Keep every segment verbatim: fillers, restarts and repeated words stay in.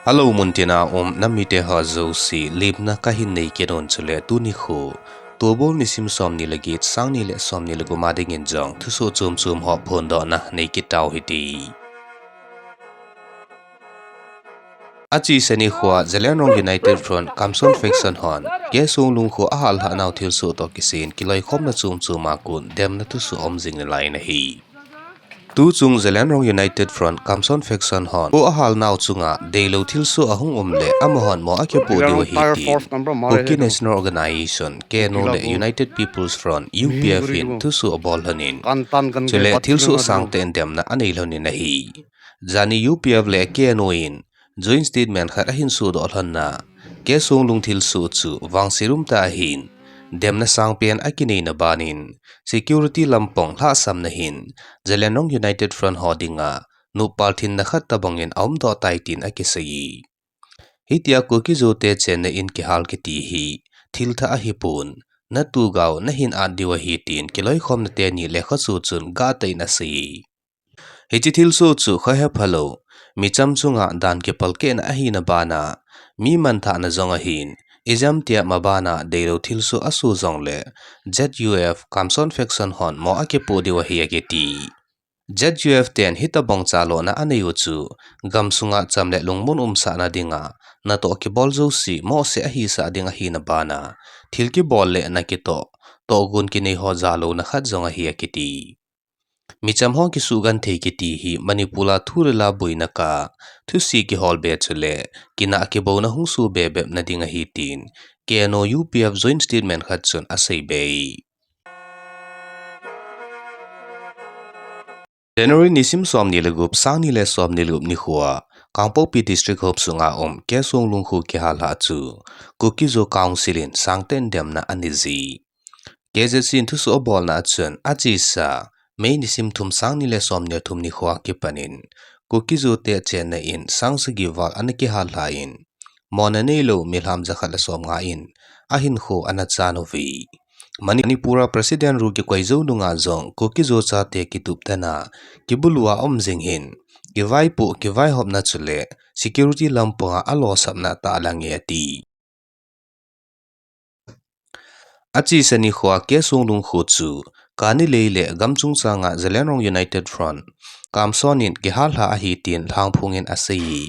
Hello, muntina um namite ho jouse, lemna kahin nei kit un chule tuni khu, Tubul nisim somni le get, sangni le somni le gup a dingin jong thusoh chom chom ho phondohna nei kit tau hite. Achesa nikhoa Zeliangrong United Front, Kamson faction hon K. Songlung kho ahal lhah nau thilsoh toh kisai in kiloikhomna chom chom a kon demna thusoh aum jing nalai in ahi. Tuchung Zeliangrong United Front, Kamson faction hon kho ahal nau chunga deilou thilsoh ahung um le amahon mo akipoh diu ahi tin Kuki National Organization, K N O le United People's Front, U P F in thusoh abol lhon in, chule thilsoh sangtah in demna anei lhon in ahi. Jani U P F le K N O in joint statement khat ahin sodoh lhon na, K. Songlung thilsoh chu vangset umtah ahin, demna sangpen akinei na ban in, security lampang lhahsamna hin Zeliangrong United Front ho dinga nopal thinna khat tobang in aumdoh tai tin akisei. Hitia Kuki-Zo te chenna in kihal kiti hi thil thah ahipon, natu gao nahin at diu ahi tin kiloikhomna teni lekhasu chun gahtah in asei. Hiche thilsoh chu kho hephalou, micham chunga dan kipalkeh na ahina bana, mi manthahna jong ahin, ijemtia maban a deilou thilsoh asoh jongle Z U F, Kamson faction hon mo akipoh diu ahi akiti. Z U F ten hitobang chalona anei u chu, gamsunga cham le lungmon umsahna dinga, natoh kibol jouse mohseh ahisah ding ahina bana, thil kibol le nakitoh, tohgon kinei ho jalouna khat jong ahi akiti. Micham ho kisugenthei kiti hi Manipur a thu le la boina kah a, thuse kiholbe chule, kinah kibouna hung soh bebep na ding ahi tin, K N O U P F joint statement khat chun aseibe e. January nisim somni le gup, sangni le somni le gup nikhoa, Kangpokpi District hop sunga um K. Songlung kho kihal lhah chu, Kuki-Zo Council in sangtah in demna anei ji. K Z C in thusoh abolna a chun, achesa May nisim thum, sangni le somni le thum nikhoa kipan in, Kuki-Zo te chenna in sang sagi val ana kihal lhah in, mona neilou milham jakhat le somnga in ahinkho ana chan uve. Manipur a President rule kikoi jou nunga jong Kuki-Zo chate kituptana kibulu a um jing hin, kivaipoh kivaihopna chule security lampang a alosapna tah alange ati. Achesa nikhoa K. Songlung kho chu Kani Lei le gamchung changa Zeliangrong United Front, Kamson in kihal lhah ahi tin lhangphong in asei e.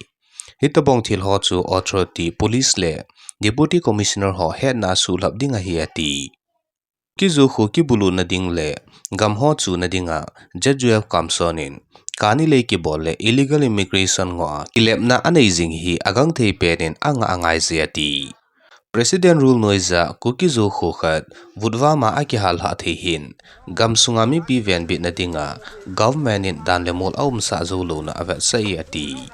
Hitobang thil ho chu authority, police le Deputy Commissioner ho hetna a suhlhap ding ahi ati. Kuki-Zo kho kibuluna ding le gam ho chuna dinga Z U F Kamson in Kani Lei kibol le illegal immigration ngoh a kilepna anei jing hi agangthei pen in angah angai je ati. President rule noija Kuki-Zo kho khat vutvam a akihal lhah thei hin, gamsunga mipi venbitna dinga government in dan le mol aumsah jou louna avetsah e ati.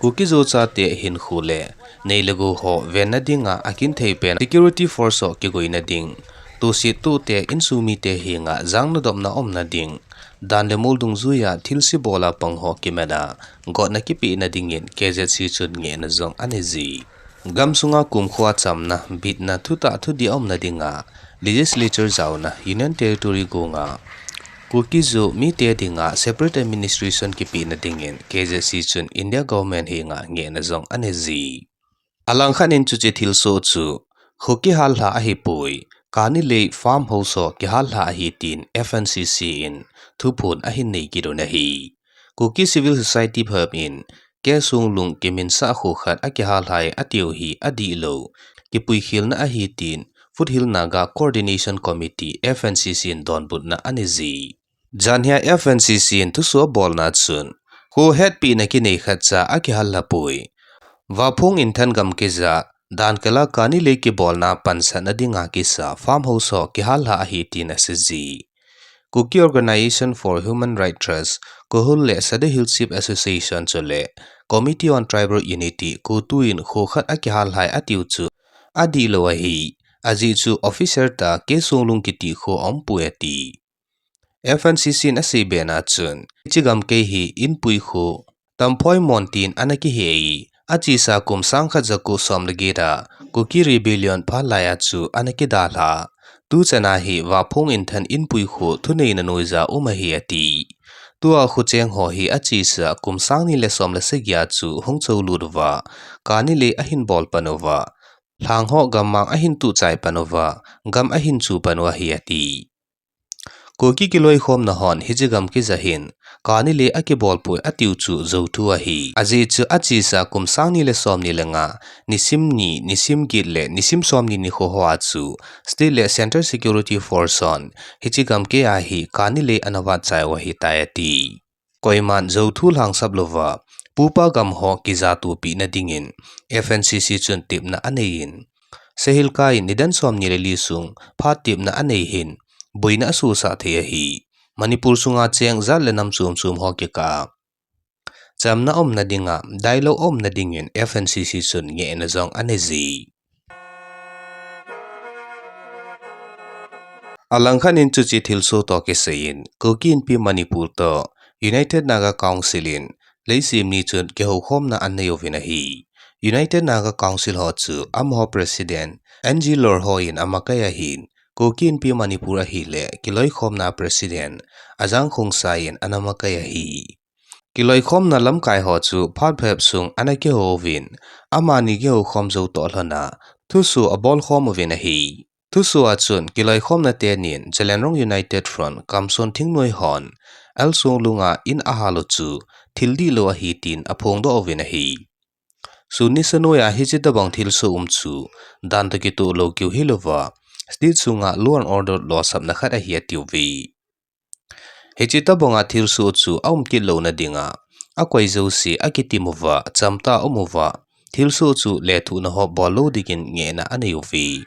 Kuki-Zo chate hinkho le nei le gou ho venna dinga akinthei pen security force ho kigoina ding, tohsettoh te insung mite henga jangna dopna umna ding, dan le mol dungjuia thilse bol a pang ho kiman a gotna kipehna dingin K Z C chun ngehna jong anei ji. Gamsunga kumkhoa chamna, bitna, thutah thudih aumna dinga, legislature jaona, Union Territory gonga, Kuki-Zo mite dinga separate administration kipehna dingin K Z C chun India government henga ngehna jong anei ji. Alangkhat in chuche thilsoh chu kho kihal lhah ahipoi, Kani Lei farm house ho kihal lhah ahi tin F N C C in thuphon ahin nei kit un ahi. Kuki Civil Society pham in K. Songlung kiminsah kho khat akihal lhai atiu hi adihlou kipuikhelna ahi tin Foothill Naga Coordination Committee, F N C C in donbutna anei ji. Janhia F N C C in thusoh abolna chun, kho hetpina kinei khatcha akihal lhapoi. Vaphong Inthan gamkeija, dan kala Kani Lei kibolna pansatna dinga kisa farm house ho kihal lhah ahi tin asei ji. Kuki Organization for Human Rights Trust, KOHUR le Sadar Hills Chief Association chule Committee on Tribal Unity, KOTU in kho khat akihal lhai atiu chu adihlou ahi, ajeh chu official tah a K. Songlung kiti kho aumpoi ati. F N C C in aseibena chun, hiche gamkai hi Inpui kho, Tamphoi Mon tin ana kihe e, achesa kum sangkhat jako som le get a Kuki Rebellion phat laiya chu ana kidalha. Tuchana hi Vaphong Inthan Inpui kho thuneina noija um ahi ati. Tua khucheng ho hi achesa kum sang ni le som le sagi a chu hung cho lut uva, kani le ahin bol pan uva, lhang ho gammang ahin tuh chai pan uva, gam ahin chu pan u ahi ati. Kuki kiloikhomna hon hiche gamkai a hin, kani le akibol poi atiu chu jou thu ahi. Ajeh chu achesa kum sang ni le som ni le nga, nisim ni, nisim get le nisim som ni nikho ho a chu, State le Central Security Force hon hiche gamkai a hi kani le ana vat chai u ahitai ati. Koiman jou thu lhangsap louva, pupa gam ho kijatopi na dingin F N C C chun tepna anei in, Sehilka in nidan som ni le li sung phat tepna anei hin, boina asosah thei ahi. Manipur sunga cheng jat le nam chom chom ho kikah a chamna umna dinga, dailou umna dingin F N C C chun ngehna jong anei ji. Alangkhat in chuche thilsoh toh kisai in, Kuki Inpi Manipur toh United Naga Council in, leiset ni chun kihoukhomna anei uvin ahi. United Naga Council ho chu amaho President N G Lorho in amakai ahin, Kuki Inpi Manipur ahile kiloikhomna President Ajang Khongsai in ana makai ahi. Kiloikhomna lamkai ho chu phat phabep sung ana kihou uvin, amani kihoukhom jou toh lhon a, thusoh abolkhom uvin ahi. Thusoh a chun kiloikhomna tenin Zeliangrong United Front Kamson Thingnoi hon, L Songlung a in ahal u chu thil dihlou ahi tin aphongdoh uvin ahi. Sun ni sa noiya hiche tobang thilsoh um chu dan toh kitoh lou keu hilouva, state sunga law and order losapna khat ahi atiuve. Hiche tobanga thilsoh chu aum kit louna dinga, akoi jouse akitim uva, chamtah a um uva, thilsoh chu lethuhna ho bol lou dingin ngehna anei uve.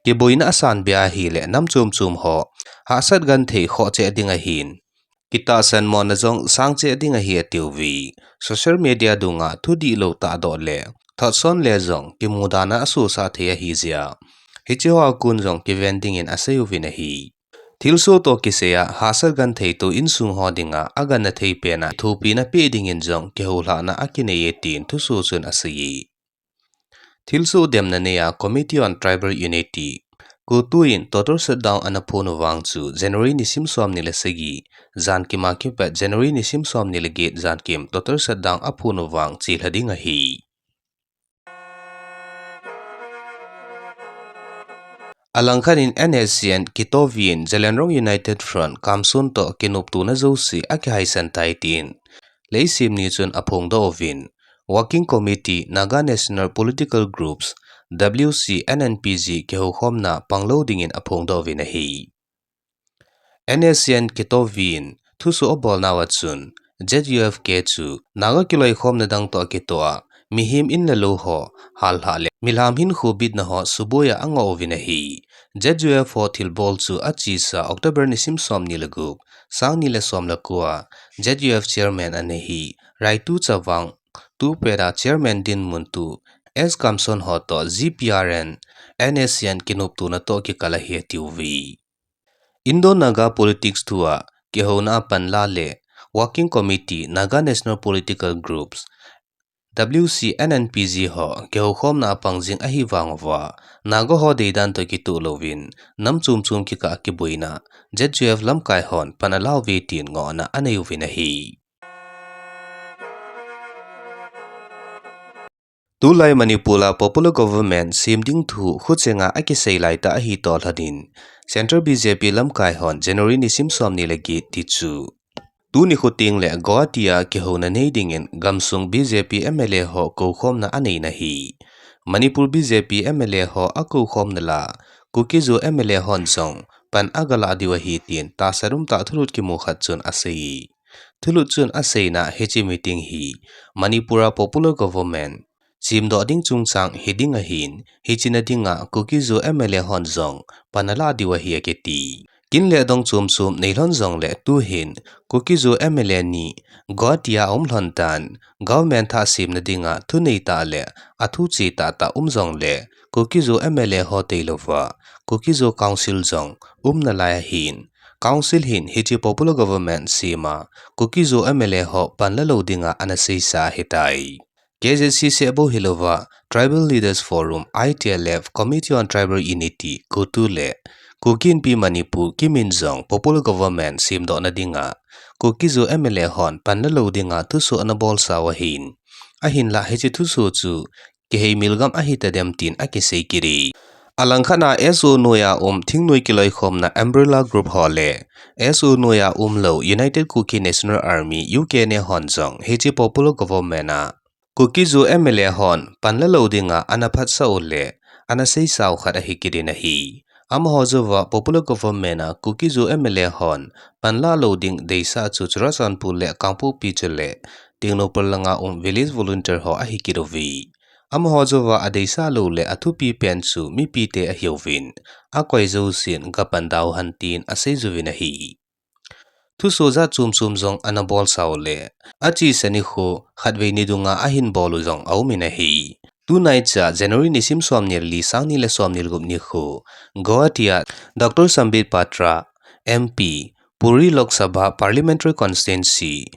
Kiboina asan bia ahile nam chom chom ho hahsat genthei khoh cheh ding ahin, kitahsan mona jong sang cheh ding ahi atiuve. Social media dunga thu dihlou tahdoh le thotson le jong kimudana asosah thei ahi jeh a, hiche hoa kon jong kiven dingin asei uvin ahi. Thilsoh toh kisai a hahsat genthei tou insung ho dinga agangthei pen a thopina pe dingin jong kihoulhahna akinei e tin thusoh chun asei e. Thilsoh demna nei a Committee on Tribal Unity, CoTU in total shutdown ana phon u vang chu January nisim som ni le sagi, jankim a kipat January nisim som ni le get jankim total shutdown aphon u vang chelha ding ahi. Alangkhat in N S C N kitouvin Zeliangrong United Front Kamson toh kinoptona jouse akihaisan tai tin leiset ni chun aphongdoh uvin, Working Committee Naga National Political Groups, W C N N P G kihoukhomna panglou dingin aphongdoh uvin ahi. N S C N kitouvin thusoh abolnauva chun, Z U F K chu Naga kiloikhomna dang toh kitoh a, mihem in le lou ho hallhah le milham hinkho bitna ho suboi a angoh uvin ahi. Z U F ho thilbol chu achesa October nisim som ni le gup, sang ni le som le ko a, Z U F Chairman ana hi Raituchavang, tupet a Chairman dinmun tu S Kamson ho toh G P R N, N S C N kinoptona toh kikal ahi atiuve. Indo-Naga politics thua kihouna a panla le Working Committee Naga National Political Groups, W C N N P G ho kihoukhomna a pang jing ahi vang uva, Naga ho deidan toh kitoh louvin, nam chom chom kikah a kiboina Z U F lamkai hon pan ala uve tin ngohna anei uvin ahi. Tulai Manipur a popular government sem ding thu khuchenga akisei laitah ahi toh lhonin, Central B J P lamkai hon January nisim som ni le get tichu tuni khuteng le Guwahati a kihouna nei dingin gamsung B J P M L A ho koukhomna aneina ahi. Manipur B J P M L A ho akoukhomna la Kuki-Zo M L A hon jong pan agalah diu ahi tin tahsa umtah thulut kimu khat chun asei. Thulut chun aseina hiche meeting hi Manipur a popular government semdoh ding chungchang hiding ahin, hiche na dinga Kuki-Zo M L A hon jong pan alah diu ahi akiti. Kin le dong chom chom neilhon jongle tuhin Kuki-Zo M L A ni Guwahati a aum lhon tan, government thah semna dinga thunei tah le athu che tahtah um jongle Kuki-Zo M L A ho teilouva Kuki-Zo Council jong um nalai ahin, Council hin hiche popular government sema Kuki-Zo M L A ho pan lalou dinga ana seisa ahitai. K Z C seh bou hilouva, Tribal Leaders Forum, I T L F, Committee on Tribal Unity, COTU le Kuki Inpi Manipur kimin jong popular government semdohna dinga Kuki-Zo M L A hon panla lou dinga thusoh ana bolsau ahin. Ahinlah hiche thusoh chu kiheimil gam ahitadem tin akisei kit e. Alangkhat a S O noiya um thingnoi kiloikhomna Umbrella Group ho le S O noiya umlou United Kuki National Army, U K N A hon jong hiche popular government a Kuki-Zo M L A hon panla lou dinga ana phatsah u le ana seisau khat ahi kit in ahi. Amaho jouva popular government a Kuki-Zo M L A hon panla lou ding deisah chu Churachandpur le Kangpokpi chule Tengnoupal langa um village volunteer ho ahi kit uve. Amaho jouva adeisah lou le athupi pen chu mipite ahiuvin, akoi jousen gapan dauhen tin asei jouvin ahi. Thusoh jat chom chom jong ana bolsau le, achesa nikho khatvei ni dunga ahin bol u jong aumin ahi. Tunaicha January nisim somni le li, sangni le somni le gup nikho Guwahati a Doctor Sambit Patra, M P, Puri Lok Sabha Parliamentary Constituency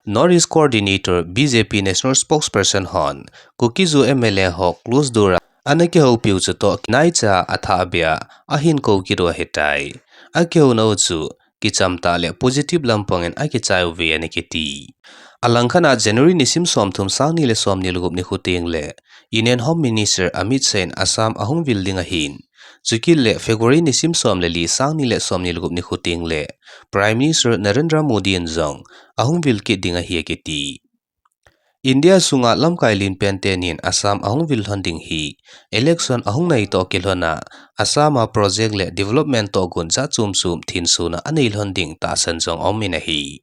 North East Coordinator, B J P National Spokesperson hon Kuki-Zo M L A ho closed door a ana kihoupiu chutoh kinaicha athahbeh a ahin kou kit u ahitai. Akihounau chu kichamtah le positive lampangin akichai uve ana kiti. Alangkhat a January nisim somthum, sangni le somni le gup nikho tengle Union Home Minister Amit Shah in Assam ahung vil ding ahin, chukit le February nisim som le li, sangni le somni le gup nikho tengle Prime Minister Narendra Modi in jong ahung vil kit ding ahi akiti. India sunga lamkai lenpen tenin Assam ahung vil lhon ding hi election ahung nai toh kilhon a Assam a project le development tohgon jat chom chom thinsun a anei lhon ding tahsan jong aumin ahi.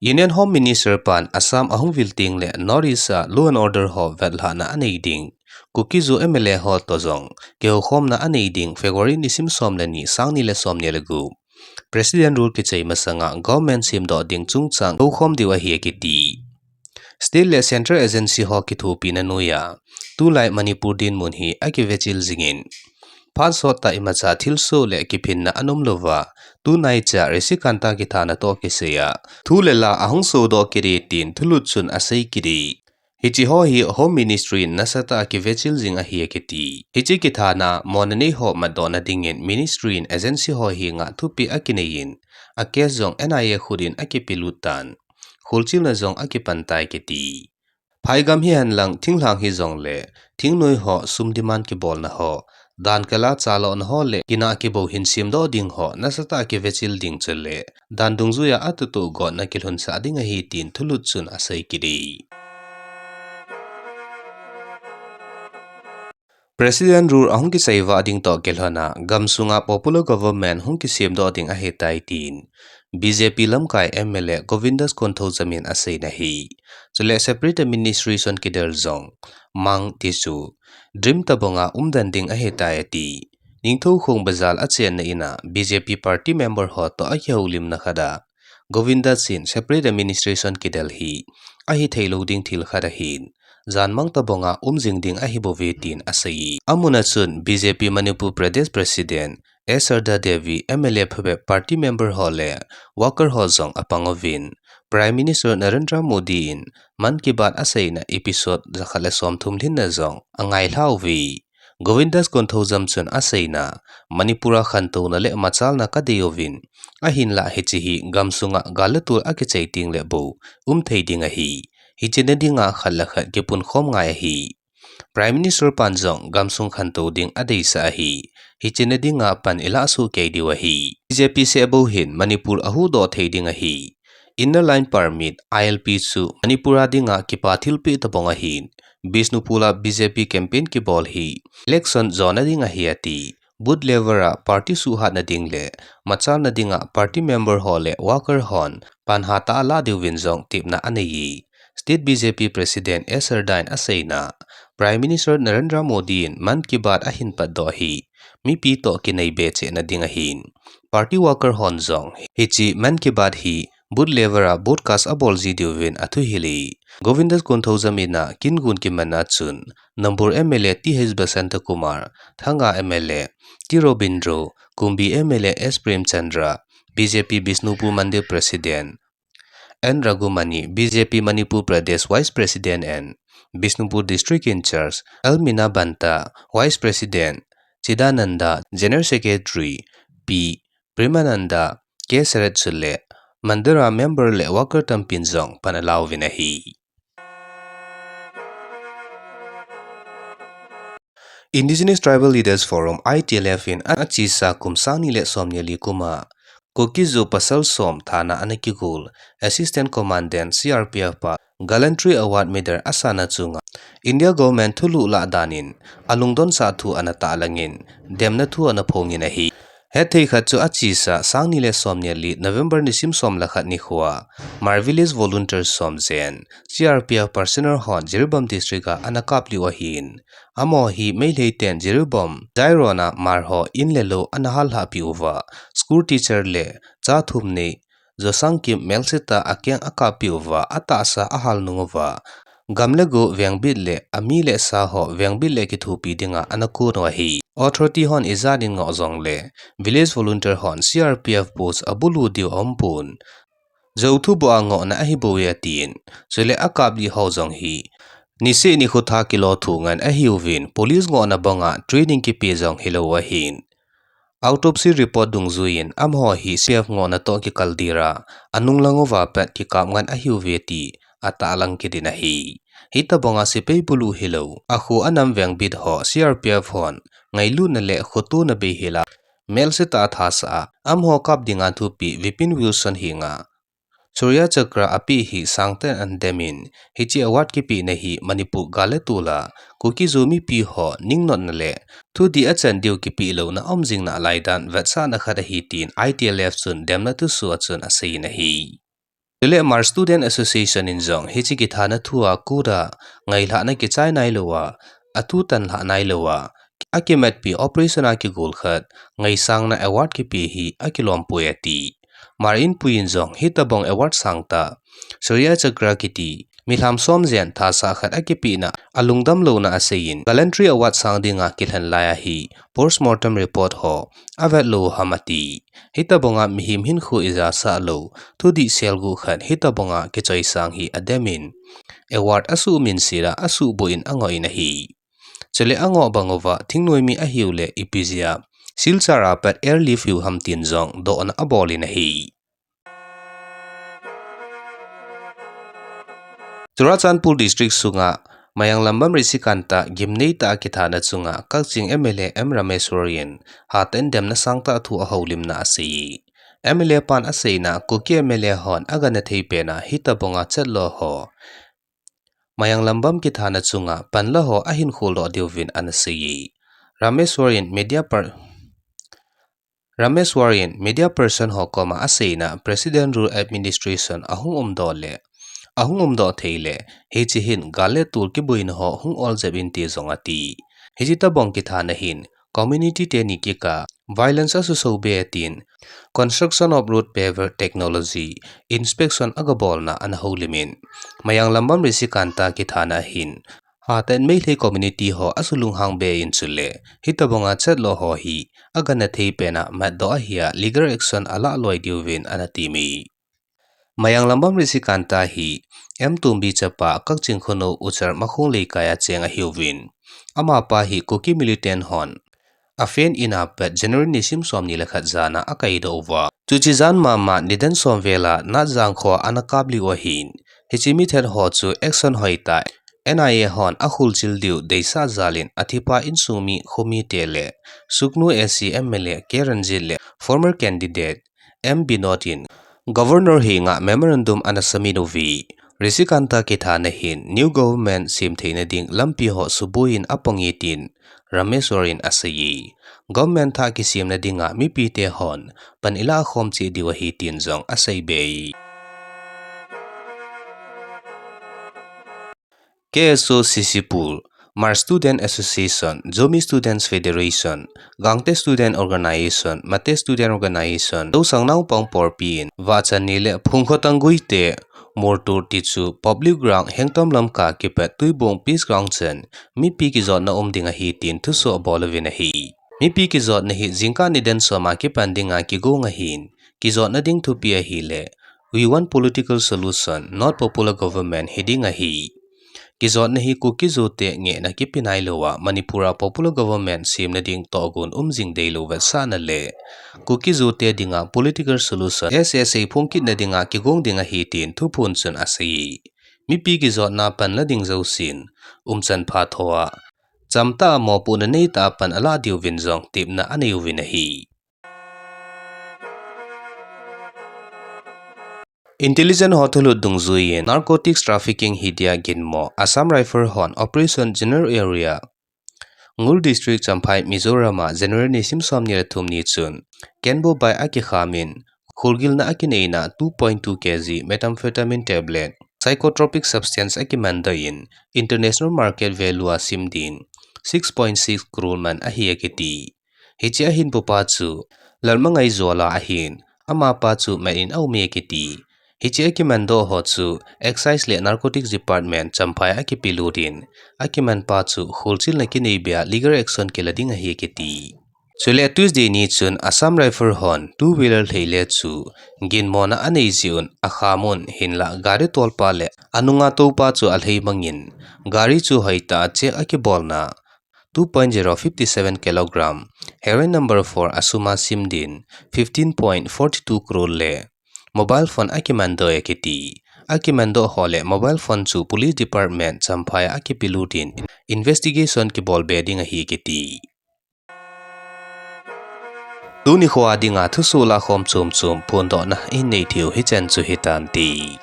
Union Home Minister pan Assam ahung vil tengle North East a law and order ho vetlhahna anei ding, Kuki-Zo M L A ho toh jong kihoukhomna anei ding February nisim som le ni, sangni le somni le gup President rule kichai masanga government semdoh ding chungchang kihoukhom diu ahi akiti. State le Central Agency ho kithopina noiya tulai Manipur dinmun hi akivechil jingin, phat sottah imacha thilsoh le kiphinna ana umlouva, tunaicha Rishi Kanta kithana toh kisaiya thu le la ahung sodoh kit e tin thulut chun asei kit e. Hiche ho hi Home Ministry in nasatah a kivechil jing ahi akiti. Hiche kithana mona nei ho matdohna dingin Ministry in agency ho henga thupeh akineiyin, a case jong N I A khut in akipelut tan, kholchilna jong akipan tai kiti. Phaigam hihenlang thinglhang hijongle thingnoi ho sum demand kibolna ho, dan kala chalona ho le kinah kibou hin semdoh ding ho nasatah a kivechil ding chule dan dungjuia atuhtuh gotna kilhunsah ding ahi tin thulut chun asei kit e. President rule ahung kichai vah ding toh kilhon a gamsunga popular government hung kisemdoh ding ahitai tin B J P lamkai M L A Govindas Konthoujam in aseina ahi. Chule separate administration kidel jong mang tichu dream tobanga umden ding ahitai ati. Ningthoukhong bazar achenna in a B J P party member ho toh akihoulimna khat a Govindas in separate administration kidel hi ahitheilou ding thil khat ahin, janmang tobanga umjing ding ahibouve tin asei. Amun a chun B J P Manipur Pradesh President S Sharda Devi, M L A phabep party member ho le worker ho jong apang uvin, Prime Minister Narendra Modi in Mann Ki Baat aseina episode jakhat le somthum lhinna jong angailhauve. Govindas Konthoujam chun aseina, Manipur a khantouna le machalna kadeiuvin, ahinlah hiche hi gamsunga gal le tol akichai tengle bou umthei ding ahi. Hiche na dinga khat le khat kipunkhom ngai ahi. Prime Minister pan jong gamsung khantou ding adeisah ahi. Hiche na dinga pan ilahsoh kei diu ahi. B J P seh bou hin Manipur ahuhdoh thei ding ahi. Inner Line Permit, I L P chu Manipur a dinga kipa thilpeh tobang ahin, Bishnupur a B J P campaign kibol hi election jona ding ahi ati. Booth level a party suhhatna ding le machalna dinga party member ho le worker hon pan hatah a lah diuvin jong tepna anei e. State B J P President S Sharda in aseina, Prime Minister Narendra Modi in Mann Ki Baat ahin patdoh hi mipi toh kinaibe chehna ding ahin, party worker hon jong hiche Mann Ki Baat hi booth level a broadcast abol ji diuvin athuhil e. Govindas Konthoujam in a kingun kimanna chun Nambur M L A T H Basanta Kumar, Thanga M L A T Robindro, Kumbi M L A S Premchandra, B J P Bishnupur Mandal President N Raghumani, B J P Manipur Pradesh Vice President and Bishnupur District in-charge L Meena Banta, Vice President Chidananda, General Secretary P Premananda, K Sarat chule Mandir a member le worker tampin jong pan alauvin ahi. Indigenous Tribal Leaders Forum, I T L F in achesa kum sangni le somni le li kum a Kuki-Zo pasal som thana ana kigol Assistant Commandant C R P F pa Gallantry Award Medal asahna chunga India government thulhuh lah danin alungdonsah thu ana tahlangin, demna thu ana phongin ahi. Hetthei khat chu achesa sangni le somni le li November nisim som le khat nikhoa Hmar Village Volunteer som jen C R P F personnel hon Jiribam District a ana kaplih u ahin, amaho hi Meitei ten Jiribam Jairona Hmar ho in le lou ana hallhah peh uva, school teacher le cha thum nei Josangkim melsetah a akeng akappeh uva, atahsa ahal nung uva, gam le go vengbit le ami le sa ho vengbit le kithopi dinga ana kon u ahi. Authority hon ijat in ngoh jongle, village volunteer hon C R P F post abulu diu aumpon, jouthu bou a ngohna ahibouve atin. Chule akaplih ho jong hi niseh nikho tha kilou thu ngen ahiuvin, police ngohna banga training kipe jong hilou ahin. Autopsy report dungjuiyin amaho hi C R P F ngohna toh kikaldira anunglang uva pat kikap ngen ahiuve ti atahlang kit in ahi. Hitobanga sepai bulu hilou, akho anam vengbit ho C R P F hon ngailutna le khotona beihela melsetah a thasah a amaho kap dinga thupeh Vipin Wilson henga Shaurya Chakra apeh hi sangtah in ana demin, hiche award kipehna hi Manipur gal le tol a Kuki-Zo mipi ho ningnotna le thudih achan diu kipehlouna umjing nalai dan vetsahna khat ahi tin I T L F chun demna thusoh a chun aseiyin ahi. Chule Hmar Student Association in jong hiche kithana thu a court a ngailhahna kichai nailouva, athu tanlhah nailouva akimatpi operation a kigol khat ngaisangna award kipe hi akilompoi ati. Hmar Inpui in jong hitobang award sangtah Shaurya Chakra kiti milham som jen thasah khat akipehna alungdam louna aseiyin, Gallantry Award sang dinga kilhen lai ahi, post mortem report ho avet lou ham ati. Hitobanga mihem hinkho ijasah lou thudih selguh khat hitobanga kichoisang hi ademin, award asuhminset a asuhboh in angoh in ahi. Chule angoh bang uva thingnoimi ahiu le ipi jeh a Silchar a pat airlift hiu ham tin jong dohna abolin ahi. Churachandpur District sunga Mayanglambam Rishikanta gimneitah a kithana chunga Kakching M L A M Rameshwari in hatah in demna sangtah thu ahoulimna asei. M L A pan aseina Kuki M L A hon agana thei pena hitobanga chatlo ho Mayanglambam kithana chunga panla ho ahin kholdoh diuvin ana sei. Rameshwari in media per-, Rameshwari in media person ho koma aseina President Rule Administration ahung umdoh le, ahung umdoh thei le, hiche hin gal le tol kiboina ho hung ol jep inte jong ati. Hiche tobang kithana hin community teni kikah violence asuhsou be atin, construction of road paver technology inspection agabolna ana houlimin, Mayanglambam Rishikanta kithana hin hatah in Meitei community ho asulunghang be in chule hitobanga chatlo ho hi agana thei pena matdoh ahia legal action alah loi diuvin ana timi. Mayanglambam Rishikanta hi M Tombi chapa Kakching Khunou Uchar Makhong Leikai a cheng ahiuvin, amapa hi Kuki militant hon afen in a pat January nisim somni le khat jana akaidoh uva, chuche jan mama nidan som vela Natjang khoa ana kaplih u ahin, hiche mithat ho chu action hoitah N I A hon akholchil diu deisah jal in athipa insung mi khomite le Sugnu A C M L A K Ranjit le former candidate M Binod in Governor henga memorandum ana submit uve. Rishikanta kithana hin new government sem theina ding lampi ho subuiyin apange tin Rameshwari in asei. Government thah kisemna dinga mipite hon pan ilah khom cheh diu ahi tin jong asei be. K S O C C Pul, Hmar Student Association, Zomi Students Federation, Gangte Student Organization, Mate Student Organization, Tousang Naupang Porpi in vahchan ni le Phungkhotang Guite, Murtur tichu public ground Hengtom Lamka kipat Tuibong Peace Ground chan mipi kijotna um ding ahi tin thusoh abol uvin ahi. Mipi kijotna hi jingkah nidan som a kipan dinga kigong ahin, kijotna ding thupi ahile, we want political solution, not popular government hiding ahi. Kijotna hi Kuki-Zo te ngehna kipe nailouva Manipur a popular government semna ding tohgon um jing deilou vetsahna le Kuki-Zo te dinga political solution, S S A, phong kitna dinga kigong ding ahi tin thuphon chun asei. Mipi kijotna panla ding jousen umchan pha thoa, chamtah a mopohna neitah a pan alah diuvin jong tepna anei uvin ahi. Intelligence ho thulut dungjuiyin narcotics trafficking hidia ginmo Assam Rifle hon Operation General Area, Ngul District, Champhai, Mizoram a January nisim somni le thum ni chun Kenbo bike akikham in, khulgilna akineina two point two K G methamphetamine tablet, psychotropic substance akimandoh in, international market value a sim din six point six crore man ahi akiti. Hiche ahinpopa chu Lalmangai Zola ahin, amapa chu mat in aume akiti. Hiche akimandoh ho chu Excise le Narcotics Department Champhai akipelut in, akimanpa chu kholchilna kinei bea legal action kila ding ahi akiti. Chule Tuesday ni chun Assam Rifle hon two wheeler lhei le chu ginmona anei jeh un akham un, hinlah gari tolpa le anunga toupa chu alhei mangin, gari chu hoitah a check akibolna two point zero fifty seven kilogram heroin number four asum a sim din fifteen point four two crore le mobile phone akimandoh e akiti. Akimandoh ho le mobile phone chu Police Department Champhai a akipelut in, investigation kibol be ding ahi akiti. Tuni khoa dinga thusoh lahkhom chomchom phondohna inei theiu hichan chu hitante.